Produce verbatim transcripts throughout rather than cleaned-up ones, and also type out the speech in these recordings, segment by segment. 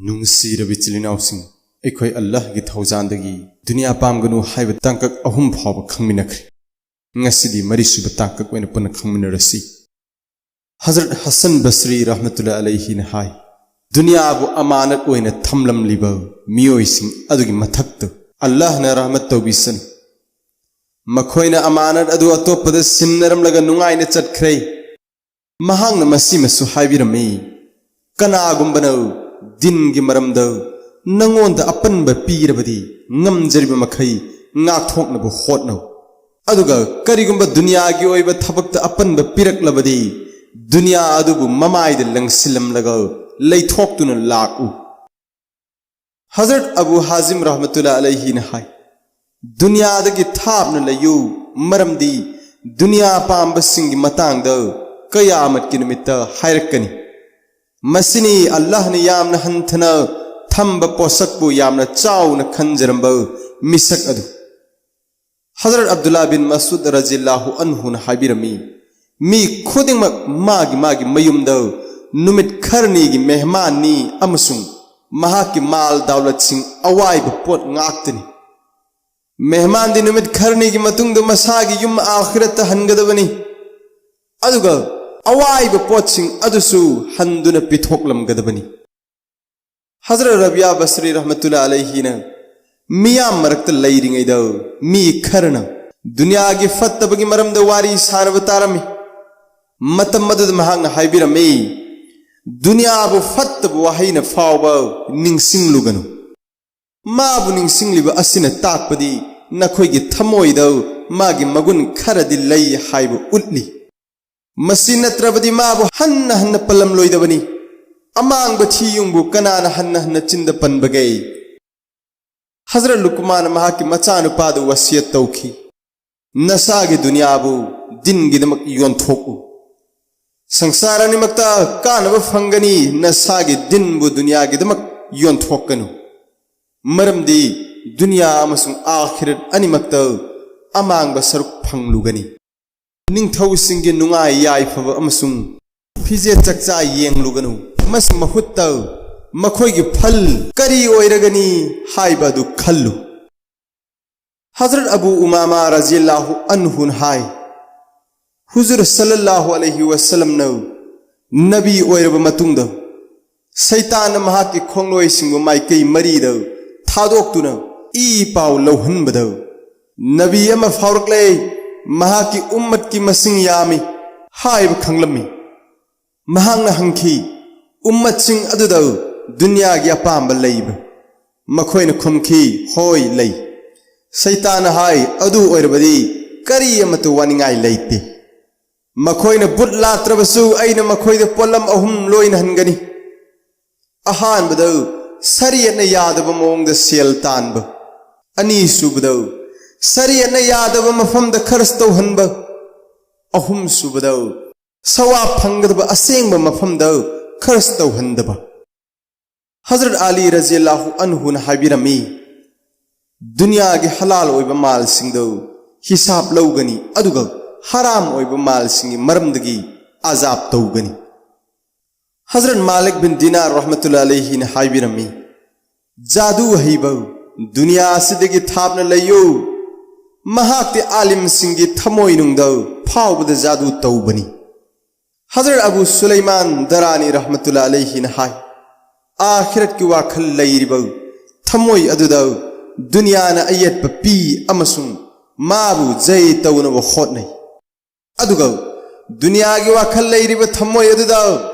ꯅꯨꯡꯁꯤꯔꯕ ꯏꯆꯤꯜ ꯏꯅꯥꯎꯁꯤꯡ, ꯑꯩꯈꯣꯏ ꯑꯜꯂꯥꯍꯒꯤ ꯊꯧꯖꯥꯜꯗꯒꯤ ꯗꯨꯅꯤꯌꯥ ꯄꯥꯝꯒꯅꯨ ꯍꯥꯏꯕ ꯇꯥꯡꯀꯛ ꯑꯍꯨꯝ ꯐꯥꯎꯕ ꯈꯪꯃꯤꯟꯅꯈ꯭ꯔꯦ꯫ ꯉꯁꯤꯗꯤ ꯃꯔꯤꯁꯨꯕ ꯇꯥꯡꯀꯛ ꯑꯣꯏꯅ ꯄꯨꯟꯅ ꯈꯪꯃꯤꯟꯅꯔꯁꯤ꯫ ꯍꯖꯔꯠ ꯍꯁꯟ ꯕꯁ꯭ꯔꯤ ꯔꯍꯃꯇꯨꯜꯂꯥꯍꯤ ꯑꯂꯩꯍꯤꯅ ꯍꯥꯏ, ꯗꯨꯅꯤꯌꯥꯕꯨ ꯑꯃꯥꯅꯠ ꯑꯣꯏꯅ ꯊꯝꯂꯝꯂꯤꯕ ꯃꯤꯑꯣꯏꯁꯤꯡ ꯑꯗꯨꯒꯤ ꯃꯊꯛꯇ ꯑꯜꯂꯥꯍꯅ ꯔꯍꯃꯠ ꯇꯧꯕꯤꯁꯅꯨ꯫ ꯃꯈꯣꯏꯅ ꯑꯃꯥꯅꯠ ꯑꯗꯨ ꯑꯇꯣꯞꯄꯗ ꯁꯤꯟꯅꯔꯝꯂꯒ ꯅꯨꯡꯉꯥꯏꯅ ꯆꯠꯈ꯭ꯔꯦ꯫ ꯃꯍꯥꯛꯅ ꯃꯁꯤꯃꯁꯨ ꯍꯥꯏꯕꯤꯔꯝꯃꯤ, ꯀꯅꯥꯒꯨꯝꯕꯅ ꯗꯤꯟꯒꯤ ꯃꯔꯝꯗ ꯅꯉꯣꯟꯗ ꯑꯄꯟꯕ ꯄꯤꯔꯕꯗꯤ, ꯉꯝꯖꯔꯤꯕ ꯃꯈꯩ ꯉꯥꯛꯊꯣꯛꯅꯕ ꯍꯣꯠꯅꯧ꯫ ꯑꯗꯨꯒ ꯀꯔꯤꯒꯨꯝꯕ ꯗꯨꯅꯤꯌꯥꯒꯤ ꯑꯣꯏꯕ ꯊꯕꯛꯇ ꯑꯄꯟꯕ ꯄꯤꯔꯛꯂꯕꯗꯤ, ꯗꯨꯅꯤꯌꯥ ꯑꯗꯨꯕꯨ ꯃꯃꯥꯏꯗ ꯂꯪꯁꯤꯜꯂꯝꯂꯒ ꯂꯩꯊꯣꯛꯇꯨꯅ ꯂꯥꯛꯎ꯫ ꯍꯖꯔꯠ ꯑꯕꯨ ꯍꯥꯖꯤꯝ ꯔꯍꯃꯇꯨꯜꯂꯥꯍꯤ ꯑꯂꯩꯍꯤꯅ ꯍꯥꯏ, ꯗꯨꯅꯤꯌꯥꯗꯒꯤ ꯊꯥꯞꯅ ꯂꯩꯌꯨ, ꯃꯔꯝꯗꯤ ꯗꯨꯅꯤꯌꯥ ꯄꯥꯝꯕꯁꯤꯡꯒꯤ ꯃꯇꯥꯡꯗ ꯀꯌꯥꯃꯠꯀꯤ ꯅꯨꯃꯤꯠꯇ ꯍꯥꯏꯔꯛꯀꯅꯤ꯫ ꯃꯁꯤꯅꯤ ꯑꯜꯂꯥꯍꯅ ꯌꯥꯝꯅ ꯍꯟꯊꯅ ꯊꯝꯕ ꯄꯣꯠꯁꯛꯄꯨ ꯌꯥꯝꯅ ꯆꯥꯎꯅ ꯈꯟꯖꯔꯝꯕ ꯃꯤꯁꯛ ꯑꯗꯨ꯫ ꯍꯖꯔꯠ ꯑꯕꯗꯨꯜꯂꯥ ꯕꯤꯟ ꯃꯁꯨꯗ ꯔꯖꯤꯌꯜꯂꯥꯍꯨ ꯑꯟꯍꯨꯅ ꯍꯥꯏꯕꯤꯔꯝꯃꯤ, ꯃꯤ ꯈꯨꯗꯤꯡꯃꯛ ꯃꯥꯒꯤ ꯃꯥꯒꯤ ꯃꯌꯨꯝꯗ ꯅꯨꯃꯤꯠ ꯈꯔꯅꯤꯒꯤ ꯃꯦꯍꯃꯥꯟꯅꯤ ꯑꯃꯁꯨꯡ ꯃꯍꯥꯛꯀꯤ ꯃꯥꯜ ꯗꯥꯎꯂꯠꯁꯤꯡ ꯑꯋꯥꯏꯕ ꯄꯣꯠ ꯉꯥꯛꯇꯅꯤ꯫ ꯃꯦꯍꯃꯥꯟꯗꯤ ꯅꯨꯃꯤꯠ ꯈꯔꯅꯤꯒꯤ ꯃꯇꯨꯡꯗ ꯃꯁꯥꯒꯤ ꯌꯨꯝ ꯑꯥꯈꯤꯔꯠꯇ ꯍꯟꯒꯗꯕꯅꯤ, ꯑꯗꯨꯒ ꯑꯋꯥꯏꯕ ꯄꯣꯠꯁꯤꯡ ꯑꯗꯨꯁꯨ ꯍꯟꯗꯨꯅ ꯄꯤꯊꯣꯛꯂꯝꯒꯗꯕꯅꯤ꯫ ꯍꯖꯔꯠ ꯔꯕꯤꯌꯥ ꯕꯁ꯭ꯔꯤ ꯔꯍꯃꯇꯨꯜꯂꯥꯍꯤ ꯑꯂꯩꯍꯤꯅ ꯃꯤꯌꯥꯝ ꯃꯔꯛꯇ ꯂꯩꯔꯤꯉꯩꯗ ꯃꯤ ꯈꯔꯅ ꯗꯨꯅꯤꯌꯥꯒꯤ ꯐꯠꯇꯕꯒꯤ ꯃꯔꯝꯗ ꯋꯥꯔꯤ ꯁꯥꯅꯕ ꯇꯥꯔꯝꯃꯤ꯫ ꯃꯇꯝ ꯑꯗꯨꯗ ꯃꯍꯥꯛꯅ ꯍꯥꯏꯕꯤꯔꯝꯃꯤ, ꯗꯨꯅꯤꯌꯥꯕꯨ ꯐꯠꯇꯕ ꯋꯥꯍꯩꯅ ꯐꯥꯎꯕ ꯅꯤꯡꯁꯤꯡꯂꯨꯒꯅꯨ꯫ ꯃꯥꯕꯨ ꯅꯤꯡꯁꯤꯡꯂꯤꯕ ꯑꯁꯤꯅ ꯇꯥꯛꯄꯗꯤ ꯅꯈꯣꯏꯒꯤ ꯊꯃꯣꯏꯗ ꯃꯥꯒꯤ ꯃꯒꯨꯟ ꯈꯔꯗꯤ ꯂꯩ ꯍꯥꯏꯕ ꯎꯠꯂꯤ꯫ ꯃꯁꯤ ꯅꯠꯇ꯭ꯔꯕꯗꯤ ꯃꯥꯕꯨ ꯍꯟꯅ ꯍꯟꯅ ꯄꯜꯂꯝꯂꯣꯏꯗꯕꯅꯤ꯫ ꯑꯃꯥꯡꯕ ꯊꯤꯌꯨꯡꯕꯨ ꯀꯅꯥꯅ ꯍꯟꯅ ꯍꯟꯅ ꯆꯤꯟꯗ ꯄꯟꯕꯒꯦ? ꯍꯖꯔꯠ ꯂꯨꯀꯃꯥꯟꯅ ꯃꯍꯥꯛꯀꯤ ꯃꯆꯥꯅꯨꯄꯥꯗꯨ ꯋꯁꯤꯌꯠ ꯇꯧꯈꯤ, ꯅꯁꯥꯒꯤ ꯗꯨꯅꯤꯌꯥꯕꯨ ꯗꯤꯟꯒꯤꯗꯃꯛ ꯌꯣꯟꯊꯣꯛꯎ꯫ ꯁꯪꯁꯥꯔ ꯑꯅꯤꯃꯛꯇ ꯀꯥꯟꯅꯕ ꯐꯪꯒꯅꯤ, ꯅꯁꯥꯒꯤ ꯗꯤꯟꯕꯨ ꯗꯨꯅꯤꯌꯥꯒꯤꯗꯃꯛ ꯌꯣꯟꯊꯣꯛꯀꯅꯨ꯫ ꯃꯔꯝꯗꯤ ꯗꯨꯅꯤꯌꯥ ꯑꯃꯁꯨꯡ ꯑꯥꯈꯤꯔꯠ ꯑꯅꯤꯃꯛꯇ ꯑꯃꯥꯡꯕ ꯁꯔꯨꯛ ꯐꯪꯂꯨꯒꯅꯤ꯫ ꯅꯤꯡꯊꯧꯁꯤꯡꯒꯤ ꯅꯨꯡꯉꯥꯏ ꯌꯥꯏꯐꯕ ꯑꯃꯁꯨꯡ ꯐꯤꯖꯦꯠ ꯆꯛꯆꯥ ꯌꯦꯡꯂꯨꯒꯅꯨ꯫ ꯃꯁꯤ ꯃꯍꯨꯠꯇ ꯃꯈꯣꯏꯒꯤ ꯐꯜ ꯀꯔꯤ ꯑꯣꯏꯔꯒꯅꯤ ꯍꯥꯏꯕ ꯑꯗꯨ ꯈꯜꯂꯨ꯫ ꯍꯖꯔꯠ ꯑꯕꯨ ꯎꯃꯥꯃꯥ ꯔꯖꯤꯌꯜꯂꯥꯍꯨ ꯑꯟꯍꯨꯅ ꯍꯥꯏ, ꯍꯨꯖꯨꯔ ꯁꯜꯂꯜꯂꯥꯍꯨ ꯑꯂꯩꯍꯤ ꯋꯁꯜꯂꯝꯅ ꯅꯕꯤ ꯑꯣꯏꯔꯕ ꯃꯇꯨꯡꯗ, ꯁꯩꯇꯥꯟꯅ ꯃꯍꯥꯛꯀꯤ ꯈꯣꯡꯂꯣꯏꯁꯤꯡꯕꯨ ꯃꯥꯏꯀꯩ ꯃꯔꯤꯗ ꯊꯥꯗꯣꯛꯇꯨꯅ ꯏ ꯄꯥꯎ ꯂꯧꯍꯟꯕꯗ, ꯅꯕꯤ ꯑꯃ ꯐꯥꯎꯔꯛꯂꯦ, ꯃꯍꯥꯛꯀꯤ ꯎꯝꯃꯠꯀꯤ ꯃꯁꯤꯡ ꯌꯥꯝꯃꯤ ꯍꯥꯏꯕ ꯈꯪꯂꯝꯃꯤ꯫ ꯃꯍꯥꯛꯅ ꯍꯪꯈꯤ, "ꯎꯝꯃꯠꯁꯤꯡ ꯑꯗꯨꯗ ꯗꯨꯅꯤꯌꯥꯒꯤ ꯑꯄꯥꯝꯕ ꯂꯩꯕ꯭ꯔꯥ?" ꯃꯈꯣꯏꯅ ꯈꯨꯝꯈꯤ, "ꯍꯣꯏ, ꯂꯩ꯫" ꯁꯩꯇꯥꯟꯅ ꯍꯥꯏ, "ꯑꯗꯨ ꯑꯣꯏꯔꯕꯗꯤ ꯀꯔꯤ ꯑꯃꯠꯇ ꯋꯥꯅꯤꯡꯉꯥꯏ ꯂꯩꯇꯦ꯫ ꯃꯈꯣꯏꯅ ꯕꯨꯠ ꯂꯥꯠꯇ꯭ꯔꯕꯁꯨ ꯑꯩꯅ ꯃꯈꯣꯏꯗ ꯄꯣꯠꯂꯝ ꯑꯍꯨꯝ ꯂꯣꯏꯅꯍꯟꯒꯅꯤ꯫ ꯑꯍꯥꯟꯕꯗ, ꯁꯔꯤꯌꯠꯅ ꯌꯥꯗꯕ ꯃꯑꯣꯡꯗ ꯁꯦꯜ ꯇꯥꯟꯕ꯫ ꯑꯅꯤꯁꯨꯕꯗ, ꯁꯔꯤꯌꯠꯅ ꯌꯥꯗꯕ ꯃꯐꯝꯗ ꯈꯔꯆ ꯇꯧꯍꯟꯕ꯫ ꯑꯍꯨꯝꯁꯨꯕꯗ, ꯁꯋꯥꯕ ꯐꯪꯒꯗꯕ ꯑꯁꯦꯡꯕ ꯃꯐꯝꯗ ꯈꯔꯆ ꯇꯧꯍꯟꯗꯕ꯫" ꯍꯖꯔꯠ ꯑꯂꯤ ꯔꯖꯤꯌꯜꯂꯥꯍꯨ ꯑꯟꯍꯨꯅ ꯍꯥꯏꯕꯤꯔꯝꯃꯤ, "ꯗꯨꯅꯤꯌꯥꯒꯤ ꯍꯂꯥꯜ ꯑꯣꯏꯕ ꯃꯥꯜꯁꯤꯡꯗꯨ ꯍꯤꯁꯥꯕ ꯂꯧꯒꯅꯤ, ꯑꯗꯨꯒ ꯍꯔꯥꯝ ꯑꯣꯏꯕ ꯃꯥꯜꯁꯤꯡꯒꯤ ꯃꯔꯝꯗꯒꯤ ꯑꯖꯥꯕ ꯇꯧꯒꯅꯤ꯫" ꯍꯖꯔꯠ ꯃꯥꯂꯤꯛ ꯕꯤꯟ ꯗꯤꯅꯥꯔ ꯔꯍꯃꯇꯨꯜꯂꯥ ꯑꯂꯩꯍꯤꯅ ꯍꯥꯏꯕꯤꯔꯝꯃꯤ, "ꯖꯥꯗꯨ ꯍꯩꯕ, ꯗꯨꯅꯤꯌꯥ ꯑꯁꯤꯗꯒꯤ ꯊꯥꯞꯅ ꯂꯩꯌꯨ꯫ ꯃꯍꯥꯛꯇꯤ ꯑꯥꯂꯤꯝꯁꯤꯡꯒꯤ ꯊꯃꯣꯏꯅꯨꯡꯗ ꯐꯥꯎꯕꯗ ꯖꯥꯗꯨ ꯇꯧꯕꯅꯤ꯫" ꯍꯖꯔꯠ ꯑꯕꯨ ꯁꯨꯂꯩꯃꯥꯟ ꯗꯔꯥꯅꯤ ꯔꯍꯃꯇꯨꯜꯂꯥ ꯑꯂꯩꯍꯤꯅ ꯍꯥꯏ, "ꯑꯥꯈꯤꯔꯠꯀꯤ ꯋꯥꯈꯜ ꯂꯩꯔꯤꯕ ꯊꯃꯣꯏ ꯑꯗꯨꯗ ꯗꯨꯅꯤꯌꯥꯅ ꯑꯌꯦꯠꯄ ꯄꯤ ꯑꯃꯁꯨꯡ ꯃꯥꯕꯨ ꯖꯩ ꯇꯧꯅꯕ ꯍꯣꯠꯅꯩ꯫ ꯑꯗꯨꯒ ꯗꯨꯅꯤꯌꯥꯒꯤ ꯋꯥꯈꯜ ꯂꯩꯔꯤꯕ ꯊꯃꯣꯏ ꯑꯗꯨꯗ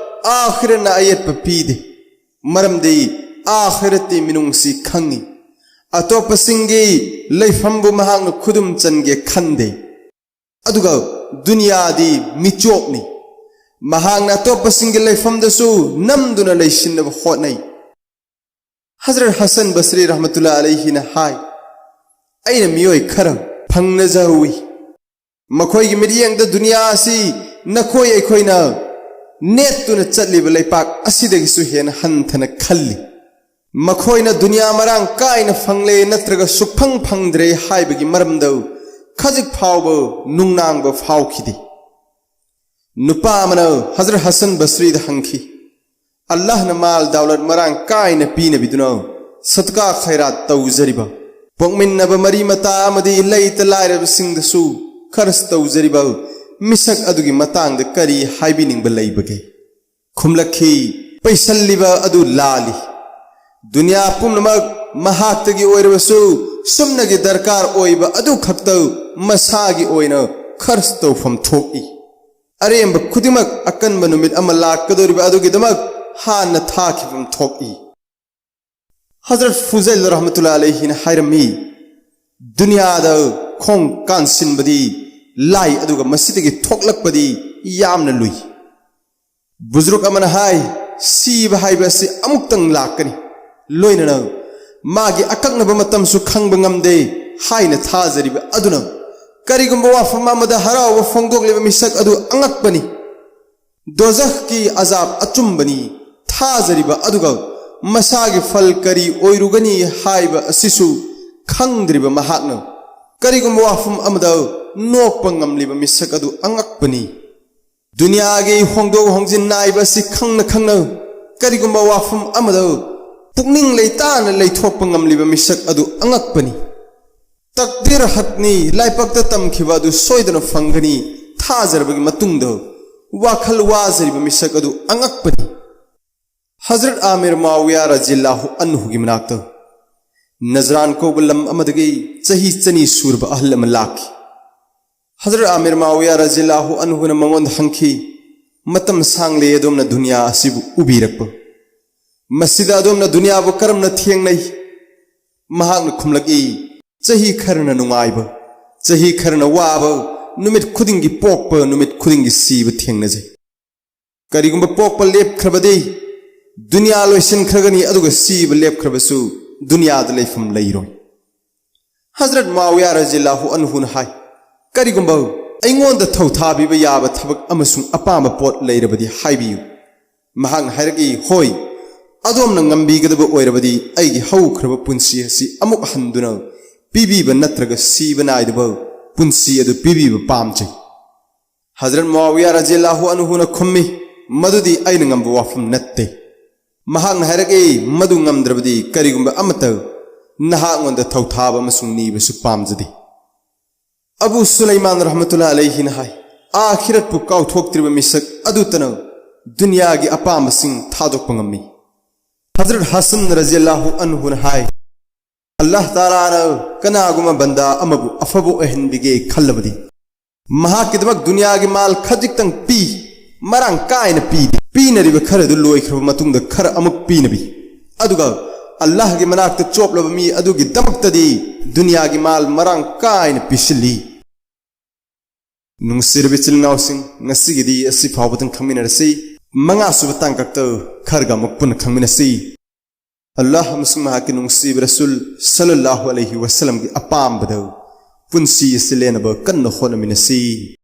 ꯑꯥꯈꯤꯔꯠꯅ ꯑꯌꯦꯠꯄ ꯄꯤꯗꯦ, ꯃꯔꯝꯗꯤ ꯑꯥꯈꯤꯔꯠꯇꯤ ꯃꯤꯅꯨꯡꯁꯤ ꯈꯪꯉꯤ꯫ ꯑꯇꯣꯞꯄꯁꯤꯡꯒꯤ ꯂꯩꯐꯝꯕꯨ ꯃꯍꯥꯛꯅ ꯈꯨꯗꯨꯝ ꯆꯟꯒꯦ ꯈꯟꯗꯦ꯫ ꯑꯗꯨꯒ ꯗꯨꯅꯤꯌꯥꯗꯤ ꯃꯤꯆꯣꯞꯅꯤ꯫ ꯃꯍꯥꯛꯅ ꯑꯇꯣꯞꯄꯁꯤꯡꯒꯤ ꯂꯩꯐꯝꯗꯁꯨ ꯅꯝꯗꯨꯅ ꯂꯩꯁꯤꯟꯅꯕ ꯍꯣꯠꯅꯩ꯫" ꯍꯖꯔꯠ ꯍꯁꯟ ꯕꯁꯔꯤ ꯔꯍꯃꯇꯨꯜꯂꯥ ꯑꯂꯩꯍꯤꯅ ꯍꯥꯏ, "ꯑꯩꯅ ꯃꯤꯑꯣꯏ ꯈꯔ ꯐꯪꯅꯖꯍꯧꯋꯤ꯫ ꯃꯈꯣꯏꯒꯤ ꯃꯤꯠꯌꯦꯡꯗ ꯗꯨꯅꯤꯌꯥ ꯑꯁꯤ ꯅꯈꯣꯏ ꯑꯩꯈꯣꯏꯅ ꯅꯦꯠꯇꯨꯅ ꯆꯠꯂꯤꯕ ꯂꯩꯄꯥꯛ ꯑꯁꯤꯗꯒꯤꯁꯨ ꯍꯦꯟꯅ ꯍꯟꯊꯅ ꯈꯜꯂꯤ꯫ ꯃꯈꯣꯏꯅ ꯗꯨꯅꯤꯌꯥ ꯃꯔꯥꯡ ꯀꯥꯏꯅ ꯐꯪꯂꯦ ꯅꯠꯇ꯭ꯔꯒ ꯁꯨꯛꯐꯪ ꯐꯪꯗ꯭ꯔꯦ ꯍꯥꯏꯕꯒꯤ ꯃꯔꯝꯗ ꯈꯖꯤꯛ ꯐꯥꯎꯕ ꯅꯨꯡꯅꯥꯡꯕ ꯐꯥꯎꯈꯤꯗꯦ꯫" ꯅꯨꯄꯥ ꯑꯃꯅ ꯍꯖꯔꯠ ꯍꯁꯟ ꯕꯁꯔꯤꯗ ꯍꯪꯈꯤ, ꯑꯜꯂꯥꯍꯅ ꯃꯥꯜ ꯗꯥꯎꯂꯠ ꯃꯔꯥꯡ ꯀꯥꯏꯅ ꯄꯤꯅꯕꯤꯗꯨꯅ ꯁꯗꯀꯥ ꯈꯩꯔꯥꯠ ꯇꯧꯖꯔꯤꯕ, ꯄꯣꯛꯃꯤꯟꯅꯕ ꯃꯔꯤ ꯃꯇꯥ ꯑꯃꯗꯤ ꯂꯩꯇ ꯂꯥꯏꯔꯕꯁꯤꯡꯗꯁꯨ ꯈꯔꯆ ꯇꯧꯖꯔꯤꯕ ꯃꯤꯁꯛ ꯑꯗꯨꯒꯤ ꯃꯇꯥꯡꯗ ꯀꯔꯤ ꯍꯥꯏꯕꯤꯅꯤꯡꯕ ꯂꯩꯕꯒꯦ? ꯈꯨꯝꯂꯛꯈꯤ, ꯄꯩꯁꯜꯂꯤꯕ ꯑꯗꯨ ꯂꯥꯜꯂꯤ꯫ ꯗꯨꯅꯤꯌꯥ ꯄꯨꯝꯅꯃꯛ ꯃꯍꯥꯛꯇꯒꯤ ꯑꯣꯏꯔꯕꯁꯨ, ꯁꯨꯞꯅꯒꯤ ꯗꯔꯀꯥꯔ ꯑꯣꯏꯕ ꯑꯗꯨ ꯈꯛꯇ ꯃꯁꯥꯒꯤ ꯑꯣꯏꯅ ꯈꯔꯆ ꯇꯧꯐꯝ ꯊꯣꯛꯏ꯫ ꯑꯔꯦꯝꯕ ꯈꯨꯗꯤꯡꯃꯛ ꯑꯀꯟꯕ ꯅꯨꯃꯤꯠ ꯑꯃ ꯂꯥꯛꯀꯗꯧꯔꯤꯕ ꯑꯗꯨꯒꯤꯗꯃꯛ ꯍꯥꯟꯅ ꯊꯥꯈꯤꯐꯝ ꯊꯣꯛꯏ꯫ ꯍꯖꯔꯠ ꯐꯨꯖꯩꯜ ꯔꯍꯃꯇꯨꯜꯂꯥ ꯑꯂꯩꯍꯤꯅ ꯍꯥꯏꯔꯝꯃꯤ, ꯗꯨꯅꯤꯌꯥꯗ ꯈꯣꯡ ꯀꯥꯟꯁꯤꯟꯕꯗꯤ ꯂꯥꯏ, ꯑꯗꯨꯒ ꯃꯁꯤꯗꯒꯤ ꯊꯣꯛꯂꯛꯄꯗꯤ ꯌꯥꯝꯅ ꯂꯨꯏ꯫ ꯕꯨꯖꯨꯔꯨꯛ ꯑꯃꯅ ꯍꯥꯏ, ꯁꯤꯕ ꯍꯥꯏꯕ ꯑꯁꯤ ꯑꯃꯨꯛꯇꯪ ꯂꯥꯛꯀꯅꯤ, ꯂꯣꯏꯅꯅ ꯃꯥꯒꯤ ꯑꯀꯛꯅꯕ ꯃꯇꯝꯁꯨ ꯈꯪꯕ ꯉꯝꯗꯦ ꯍꯥꯏꯅ ꯊꯥꯖꯔꯤꯕ ꯑꯗꯨꯅ, ꯀꯔꯤꯒꯨꯝꯕ ꯋꯥꯐꯝ ꯑꯃꯗ ꯍꯔꯥꯎꯕ ꯐꯣꯡꯗꯣꯛꯂꯤꯕ ꯃꯤꯁꯛ ꯑꯗꯨ ꯑꯉꯛꯄꯅꯤ꯫ ꯗꯣꯖꯈꯀꯤ ꯑꯖꯥꯕ ꯑꯆꯨꯝꯕꯅꯤ ꯊꯥꯖꯔꯤꯕ ꯑꯗꯨꯒ ꯃꯁꯥꯒꯤ ꯐꯜ ꯀꯔꯤ ꯑꯣꯏꯔꯨꯒꯅꯤ ꯍꯥꯏꯕ ꯑꯁꯤꯁꯨ ꯈꯪꯗ꯭ꯔꯤꯕ ꯃꯍꯥꯛꯅ ꯀꯔꯤꯒꯨꯝꯕ ꯋꯥꯐꯝ ꯑꯃꯗ ꯅꯣꯛꯄ ꯉꯝꯂꯤꯕ ꯃꯤꯁꯛ ꯑꯗꯨ ꯑꯉꯛꯄꯅꯤ꯫ ꯗꯨꯅꯤꯌꯥꯒꯤ ꯍꯣꯡꯗꯣꯛ ꯍꯣꯡꯖꯤꯟ ꯅꯥꯏꯕ ꯑꯁꯤ ꯈꯪꯅ ꯈꯪꯅ ꯀꯔꯤꯒꯨꯝꯕ ꯋꯥꯐꯝ ꯑꯃꯗ ꯄꯨꯛꯅꯤꯡ ꯂꯩꯇꯥꯅ ꯂꯩꯊꯣꯛꯄ ꯉꯝꯂꯤꯕ ꯃꯤꯁꯛ ꯑꯗꯨ ꯑꯉꯛꯄꯅꯤ꯫ ꯇꯛꯗꯤꯔ ꯍꯛꯅꯤ, ꯂꯥꯏꯕꯛꯇ ꯇꯝꯈꯤꯕ ꯑꯗꯨ ꯁꯣꯏꯗꯅ ꯐꯪꯒꯅꯤ ꯊꯥꯖꯔꯕꯒꯤ ꯃꯇꯨꯡꯗ ꯋꯥꯈꯜ ꯋꯥꯖꯔꯤꯕ ꯃꯤꯁꯛ ꯑꯗꯨ ꯑꯉꯛꯄꯅꯤ꯫ ꯍꯖꯔꯠ ꯑꯃꯤꯔ ꯃꯥꯋꯤꯌꯥ ꯔꯖꯤꯌꯜꯂꯥꯍꯨ ꯑꯟꯍꯨꯒꯤ ꯃꯅꯥꯛꯇ ꯅꯖꯔꯥꯟ ꯀꯧꯕ ꯂꯝ ꯑꯃꯗꯒꯤ ꯆꯍꯤ ꯆꯅꯤ ꯁꯨꯔꯕ ꯑꯍꯜ ꯑꯃ ꯂꯥꯛꯈꯤ꯫ ꯍꯖꯔꯠ ꯑꯃꯤꯔ ꯃꯥꯋꯤꯌꯥ ꯔꯖꯤꯌꯜꯂꯥꯍꯨ ꯑꯟꯍꯨꯅ ꯃꯉꯣꯟꯗ ꯍꯪꯈꯤ, "ꯃꯇꯝ ꯁꯥꯡꯂꯦ ꯑꯗꯣꯝꯅ ꯗꯨꯅꯤꯌꯥ ꯑꯁꯤꯕꯨ ꯎꯕꯤꯔꯛꯄ꯫ ꯃꯁꯤꯗ ꯑꯗꯣꯝꯅ ꯗꯨꯅꯤꯌꯥꯕꯨ ꯀꯔꯝꯅ ꯊꯦꯡꯅꯩ?" ꯃꯍꯥꯛꯅ ꯈꯨꯝꯂꯛꯏ, "ꯆꯍꯤ ꯈꯔꯅ ꯅꯨꯡꯉꯥꯏꯕ, ꯆꯍꯤ ꯈꯔꯅ ꯋꯥꯕ, ꯅꯨꯃꯤꯠ ꯈꯨꯗꯤꯡꯒꯤ ꯄꯣꯛꯄ, ꯅꯨꯃꯤꯠ ꯈꯨꯗꯤꯡꯒꯤ ꯁꯤꯕ ꯊꯦꯡꯅꯖꯩ꯫ ꯀꯔꯤꯒꯨꯝꯕ ꯄꯣꯛꯄ ꯂꯦꯞꯈ꯭ꯔꯕꯗꯤ ꯗꯨꯅꯤꯌꯥ ꯂꯣꯏꯁꯤꯟꯈ꯭ꯔꯒꯅꯤ, ꯑꯗꯨꯒ ꯁꯤꯕ ꯂꯦꯞꯈ꯭ꯔꯕꯁꯨ ꯗꯨꯅꯤꯌꯥꯗ ꯂꯩꯐꯝ ꯂꯩꯔꯣꯏ꯫" ꯍꯖꯔꯠ ꯃꯥꯋꯤꯌꯥ ꯔꯖꯤꯌꯜꯂꯥꯍꯨ ꯑꯟꯍꯨꯅ ꯍꯥꯏ, "ꯀꯔꯤꯒꯨꯝꯕ ꯑꯩꯉꯣꯟꯗ ꯊꯧꯊꯥꯕꯤꯕ ꯌꯥꯕ ꯊꯕꯛ ꯑꯃꯁꯨꯡ ꯑꯄꯥꯝꯕ ꯄꯣꯠ ꯂꯩꯔꯕꯗꯤ ꯍꯥꯏꯕꯤꯌꯨ꯫" ꯃꯍꯥꯛꯅ ꯍꯥꯏꯔꯛꯏ, "ꯍꯣꯏ, ꯑꯗꯣꯝꯅ ꯉꯝꯕꯤꯒꯗꯕ ꯑꯣꯏꯔꯕꯗꯤ ꯑꯩꯒꯤ ꯍꯧꯈ꯭ꯔꯕ ꯄꯨꯟꯁꯤ ꯑꯁꯤ ꯑꯃꯨꯛ ꯍꯟꯗꯨꯅ ꯄꯤꯕꯤꯕ ꯅꯠꯇ꯭ꯔꯒ ꯁꯤꯕ ꯅꯥꯏꯗꯕ ꯄꯨꯟꯁꯤ ꯑꯗꯨ ꯄꯤꯕꯤꯕ ꯄꯥꯝꯖꯩ꯫" ꯍꯖꯔꯠ ꯃꯨꯑꯥꯋꯤꯌꯥ ꯔꯖꯤꯌꯜꯂꯥꯍꯨ ꯑꯟꯍꯨꯅ ꯈꯨꯝꯃꯤ, ꯃꯗꯨꯗꯤ ꯑꯩꯅ ꯉꯝꯕ ꯋꯥꯐꯝ ꯅꯠꯇꯦ꯫ ꯃꯍꯥꯛꯅ ꯍꯥꯏꯔꯛꯏ, "ꯃꯗꯨ ꯉꯝꯗ꯭ꯔꯕꯗꯤ ꯀꯔꯤꯒꯨꯝꯕ ꯑꯃꯠꯇ ꯅꯍꯥꯛꯉꯣꯟꯗ ꯊꯧꯊꯥꯕ ꯑꯃꯁꯨꯡ ꯅꯤꯕꯁꯨ ꯄꯥꯝꯖꯗꯦ"꯫ ꯑꯕꯨ ꯁꯨꯂꯩꯃꯥꯟ ꯔꯍꯃꯇꯨꯜꯂꯥ ꯑꯂꯩꯍꯤꯅ ꯍꯥꯏ, "ꯑꯥꯈꯤꯔꯠꯄꯨ ꯀꯥꯎꯊꯣꯛꯇ꯭ꯔꯤꯕ ꯃꯤꯁꯛ ꯑꯗꯨꯇꯅ ꯗꯨꯅꯤꯌꯥꯒꯤ ꯑꯄꯥꯝꯕꯁꯤꯡ ꯊꯥꯗꯣꯛꯄ ꯉꯝꯃꯤ"꯫ ꯍꯖꯔꯠ ꯍꯥꯁꯟ ꯔꯖꯤꯌꯜꯂꯥꯍꯨ ꯑꯟꯍꯨꯅ ꯍꯥꯏ, "ꯑꯜꯂꯥꯍ ꯇꯥꯂꯥꯅ ꯀꯅꯥꯒꯨꯝꯕ ꯕꯟꯗꯥ ꯑꯃꯕꯨ ꯑꯐꯕ ꯑꯣꯏꯍꯟꯕꯤꯒꯦ ꯈꯜꯂꯕꯗꯤ, ꯃꯍꯥꯛꯀꯤꯗꯃꯛ ꯗꯨꯅꯤꯌꯥꯒꯤ ꯃꯥꯜ ꯈꯖꯤꯛꯇꯪ ꯄꯤ, ꯃꯔꯥꯡ ꯀꯥꯏꯅ ꯄꯤꯗꯦ꯫ ꯄꯤꯅꯔꯤꯕ ꯈꯔꯗꯨ ꯂꯣꯏꯈ꯭ꯔꯕ ꯃꯇꯨꯡꯗ ꯈꯔ ꯑꯃꯨꯛ ꯄꯤꯅꯕꯤ꯫ ꯑꯗꯨꯒ ꯑꯜꯂꯥꯍꯒꯤ ꯃꯅꯥꯛꯇ ꯆꯣꯞꯂꯕ ꯃꯤ ꯑꯗꯨꯒꯤꯗꯃꯛꯇꯗꯤ ꯗꯨꯅꯤꯌꯥꯒꯤ ꯃꯥꯜ ꯃꯔꯥꯡ ꯀꯥꯏꯅ ꯄꯤꯁꯤꯜꯂꯤ"꯫ ꯅꯨꯡꯁꯤꯔꯕ ꯏꯆꯤꯜ ꯏꯅꯥꯎꯁꯤꯡ, ꯉꯁꯤꯒꯤꯗꯤ ꯑꯁꯤ ꯐꯥꯎꯕꯗꯪ ꯈꯪꯃꯤꯟꯅꯔꯁꯤ꯫ ꯃꯉꯥꯁꯨꯕ ꯇꯥꯡꯀꯛꯇ ꯈꯔꯒ ꯑꯃꯨꯛ ꯄꯨꯟꯅ ꯈꯪꯃꯤꯟꯅꯁꯤ꯫ ꯑꯜꯂꯥꯍ ꯑꯃꯁꯨꯡ ꯃꯍꯥꯛꯀꯤ ꯅꯨꯡꯁꯤꯕ ꯔꯁꯨꯜ ꯁꯜꯂꯜꯂꯥꯍꯨ ꯑꯂꯩꯍꯤ ꯋꯁꯜꯂꯝꯒꯤ ꯑꯄꯥꯝꯕꯗ ꯄꯨꯟꯁꯤ ꯑꯁꯤ ꯂꯦꯟꯅꯕ ꯀꯟꯅ ꯍꯣꯠꯅꯃꯤꯟꯅꯁꯤ꯫